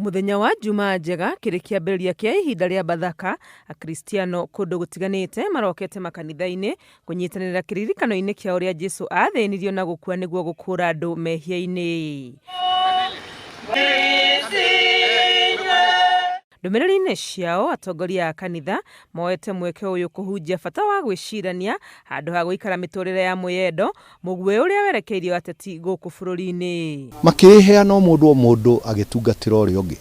Mũthenya wa Jumaa Njega kĩrĩ kĩambĩrĩria kĩa ihinda rĩa Bathaka, Akristiano kũndũ gũtiganĩte marokete makanitha-inĩ kũnyitanĩra kĩririkano-inĩ kĩa ũrĩa Jesu athĩnirio na gũkua nĩguo gũkũũra andũ mehia-inĩ. Ndũmĩrĩri-inĩ ciao, atongoria a kanitha moete mweke ũyũ kũhunjia bata wa gwĩcirania handũ ha gũikara mĩtũrĩre ya mwĩyendo, mũguĩ ũrĩa werekeirio ateti gũkũ bũrũri-inĩ. Makĩĩheana o mũndũ o mũndũ agĩtungatĩra ũrĩa ũngĩ,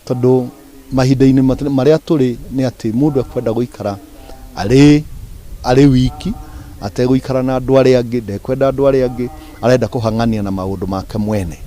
tondũ mahinda-inĩ marĩa tũrĩ nĩ atĩ mũndũ ekwenda gũikara arĩ arĩ wiki, ategũikara na andũ arĩa angĩ, ndekwenda andũ arĩa angĩ, arenda kũhang'ania na maũndũ make mwene.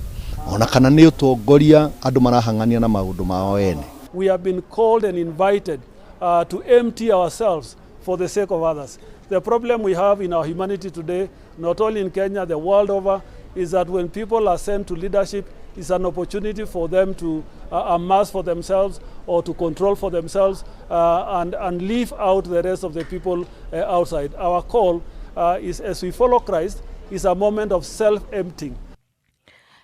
Ona kana nĩ ũtongoria andũ marahang'ania na maũndũ mao ene. We have been called and invited to empty ourselves for the sake of others. The problem we have in our humanity today, not only in Kenya, the world over, is that when people are sent to leadership, it's an opportunity for them to amass for themselves or to control for themselves and leave out the rest of the people outside. Our call is, as we follow Christ, is a moment of self-emptying.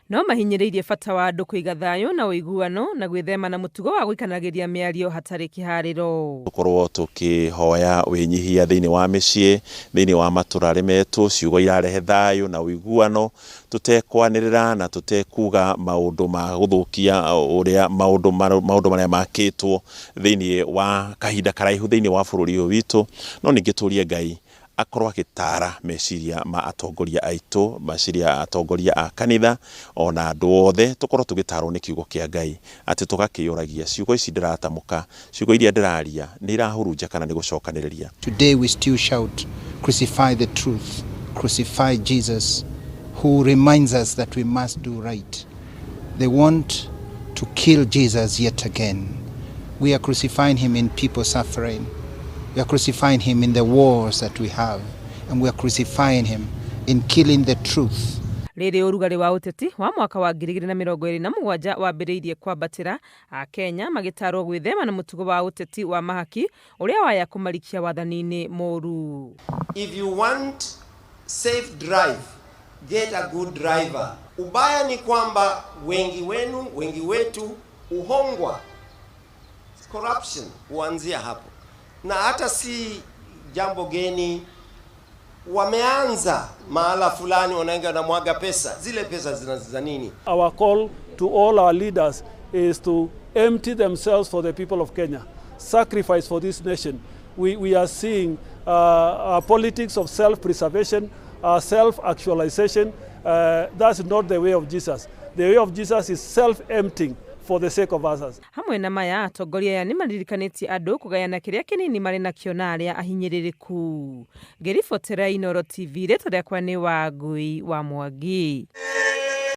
No mahinyĩrĩirie bata wa andũ kũiga thayũ na ũiguano na gwĩthema na mũtugo wa gũikanagĩria mĩario hatarĩ kĩharĩro. Tũkorwo tũkĩhoya wĩnyihia thĩinĩ wa mĩciĩ, thĩinĩ wa matũra metũ, ciugo irarehe thayũ na ũiguano, tũtekwanĩrĩra na tũtekuga maũndũ ma gũthũkia ũrĩa maũndũ maũndũ marĩa makĩtwo thĩinĩ wa kahinda karaihu thĩinĩ wa bũrũri ũyũ witũ. No ningĩ tũrie Ngai akorwo agĩtara meciria ma atongoria aitũ, meciria atongoria a kanitha ona andũ othe, tũkorwo tũgĩtarwo nĩ kiugo kĩa Ngai, atĩ tũgakĩyũragia ciugo ici ndĩratamũka, ciugo iria ndĩraria nĩ irahurunja kana nĩ gũcokanĩrĩria. Today we still shout, "Crucify the truth, crucify Jesus," who reminds us that we must do right. They want to kill Jesus yet again. We are crucifying him in people suffering. We are crucifying him in the wars that we have. And we are crucifying him in killing the truth. Rĩrĩ ũrugarĩ wa ũteti wa mwaka wa 2027 wambĩrĩirie kwambatĩra, Akenya magĩtarwo gwĩthema na mũtugo wa ũteti wa mahaki ũrĩa waya kũmarikia wathani-inĩ mũru. If you want safe drive, get a good driver. Ubaya ni kwamba wengi wenu, wengi wetu uhongwa. Corruption huanzia hapo, na hata si jambo geni. Wameanza mahala fulani, wanaenda na mwaga pesa, zile pesa zina za nini? Our call to all our leaders is to empty themselves for the people of Kenya, sacrifice for this nation. We are seeing a politics of self-preservation, self-actualization. That's not the way of Jesus. The way of Jesus is self-emptying for the sake of others. Hamwe na maya, atongoria aya nĩ maririkanĩtie andũ kũgayana kĩrĩa kĩnini marĩ nakĩo na arĩa ahinyĩrĩrĩku. Ngĩribotera Inooro TV, rĩtwa rĩakwa nĩ Wangui wa Mwangi.